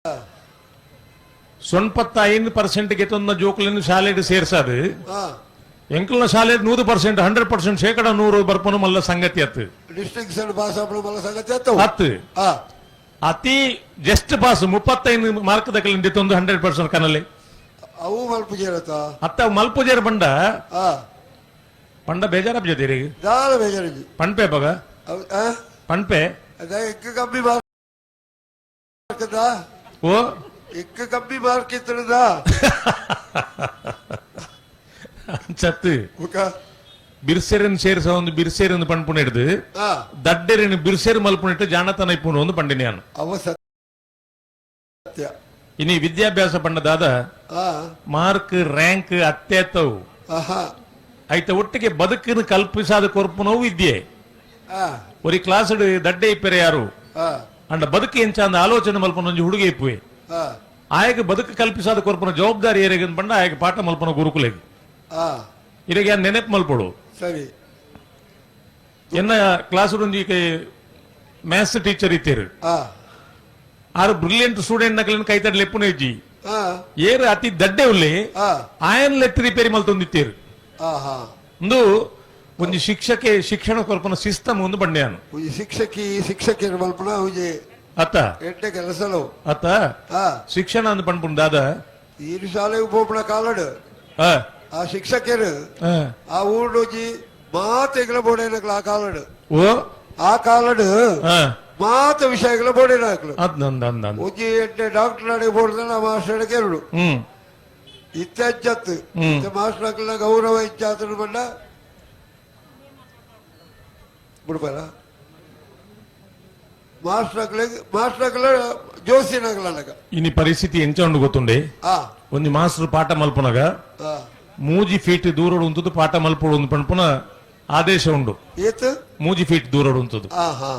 95% ಗೆತೊಂದ ಜೋಕುಲೆನ್ ಶಾಲೆಡ್ ಸೇರ್ಸಾದ್. ಎಂಕಲ್ನ ಶಾಲೆ 100%, 100%, 100% ಬರ್ಪುನ ಮಲ್ಲ ಸಂಗತಿ ಅತ್ತು. ಡಿಸ್ಟಿಂಕ್ಷನ್ ಪಾಸ್ ಆಪುನ ಮಲ್ಲ ಸಂಗತಿ ಅತ್ತವು. ಅತ್ತು. ಅತಿ ಜಸ್ಟ್ ಪಾಸ್ 35 ಮಾರ್ಕ್ ದಕಲಿನ ದೆತ್ತೊಂದು 100% ಕನಲೆ. ಅವು ಮಲ್ಪುಜೇರತ? ಅತ್ತ ಮಲ್ಪುಜೇರ್ ಪಂಡ ಪಂಡ ಬೇಜಾರಪ್ಪ ಜೊತೆ. ದಾಲ ಬೇಜಾರಿಜಿ. ಪಣ್ಪೆ ಬಗ. ಅವು ಪಣ್ಪೆ. ಅದ ಎಕ್ ಕಮ್ಮಿ ಮಾರ್ಕ್ ಓ. ಎಕ್ ಕಮ್ಮಿ ಮಾರ್ಕ್ ಇತ್ತದ. ಚತ್ತು. ಬುಕ? ಬಿರ್ಸೆರನ್ ಸೇರ್ಸ ಒಂದು ಬಿರ್ಸೆರನ್ ಪಣ್ಪುನ ಹಿಡ್ದು ದಡ್ಡೆರಿನ ಬಿರ್ಸೆರ್ ಮಲ್ಪುನಿಟ್ಟು ಜಾಣತನ ಇಪ್ಪುನು ಒಂದು ಪಂಡಿನ್ಯಾನು. ಅವ ಸತ್ಯ. ಇನಿ ವಿದ್ಯಾಭ್ಯಾಸ ಪಂಡದಾದ ಮಾರ್ಕ್ ರ್ಯಾಂಕ್ ಅತ್ಯತ್ತವು. ಐತ ಒಟ್ಟಿಗೆ ಬದುಕಿನ ಕಲ್ಪಿಸಾದ ಕೊರ್ಪುನವು ವಿದ್ಯೆ. ಒರಿ ಕ್ಲಾಸ್ ದಡ್ಡೆ ಇಪ್ಪರೆ ಯಾರು. ಅಂಡ ಬದುಕು ಎಂಚ ಅಂದ ಆಲೋಚನೆ ಮಲ್ಪನ ಒಂಜಿ ಹುಡುಗಿ ಇಪ್ಪುವೆ. ಆಯಗ ಬದುಕು ಕಲ್ಪಿಸಾದ ಕೊರ್ಪುನ ಜವಾಬ್ದಾರಿ ಏರೆಗೆ ಪಂಡ ಆಯಗ ಪಾಠ ಮಲ್ಪನ ಗುರುಕುಲೆಗ್. ಇರೆಗೆ ನೆನಪು ಮಲ್ಪೊಡು. ಸರಿ. ಎನ್ನ ಕ್ಲಾಸ್ ಒಂಜಿ ಮ್ಯಾಥ್ಸ್ ಟೀಚರ್ ಇತ್ತೇರು. ಆರು ಬ್ರಿಲಿಯಂಟ್ ಸ್ಟೂಡೆಂಟ್ ನಕಲಿನ ಕೈತಡ್ ಲೆಪ್ಪುನ ಇಜ್ಜಿ. ಏರು ಅತಿ ದಡ್ಡೆ ಉಲ್ಲೆ ಆಯನ್ ಲೆತ್ತ್ ರಿಪೇರಿ ಮಲ್ತೊಂದಿತ್ತೇರು. ಹಾ ಒಂದು ಒಂಜಿ ಶಿಕ್ಷಕೆ ಶಿಕ್ಷಣ ಕೊರ್ಪುನ ಸಿಸ್ಟಮ್ ಒಂದು ಬಂಡ್ಯಾನು. ಒಂಜಿ ಶಿಕ್ಷಕಿ ಶಿಕ್ಷಕಿಯರು ಮಲ್ಪುನ ಒಂಜಿ ಅತ್ತ. ಎಡ್ಡೆ ಕೆಲಸಲವು. ಅತ್ತ. ಶಿಕ್ಷಣ ಅಂದ್ ಪನ್ಪುಂಡು ದಾದ? ಈ ಶಾಲೆಗೆ ಪೋಪುನ ಕಾಲಡ್ ಆ ಶಿಕ್ಷಕರು ಆ ಊರುಡೊಂಜಿ ಮಾತೆಗಳ ಬೋಡೇನಕ್ಲು ಆ ಕಾಲಡ್. ಓ. ಆ ಕಾಲಡ್ ಮಾತ ವಿಷಯಗಳ ಬೋಡೇನಕ್ಲು. ಅದ್ ಅಂದ್ ಅಂದ್ ಅಂದ್. ಒಂಜಿ ಎಡ್ಡೆ ಡಾಕ್ಟರ್ ಅಡೆ ಬೋಡ್ದ ಮಾಸ್ಟರ್ ಕೇಳುಡು. ಇತ್ತೆ ಅಂಚತ್ತು. ಇತ್ತೆ ಮಾಸ್ಟರ್ ಅಕ್ಲೆನ ಗೌರವ ಹೆಚ್ಚಾತನು ಪಂಡ ಬಿಡ್ಬಾರ ಮಾಸ್ಟರ್ ಅಕ್ಲೆಗ್ ಮಾಸ್ಟರ್ ಅಕ್ಲ ಜೋಸಿನಕ್ಲನಗ. ಇನಿ ಪರಿಸ್ಥಿತಿ ಎಂಚ ಉಂಡು ಗೊತ್ತುಂಡೆ? ಒಂಜಿ ಮಾಸ್ಟರ್ ಪಾಠ ಮಲ್ಪುನಗ 3 ಫೀಟ್ ದೂರಡು ಉಂತುದು ಪಾಠ ಮಲ್ಪೊಡು ಒಂದು ಪನ್ಪುನ ಆದೇಶ ಉಂಡು. ಏತ್? 3 ಫೀಟ್ ದೂರಡು ಉಂತುದು. ಹಾ ಹಾ.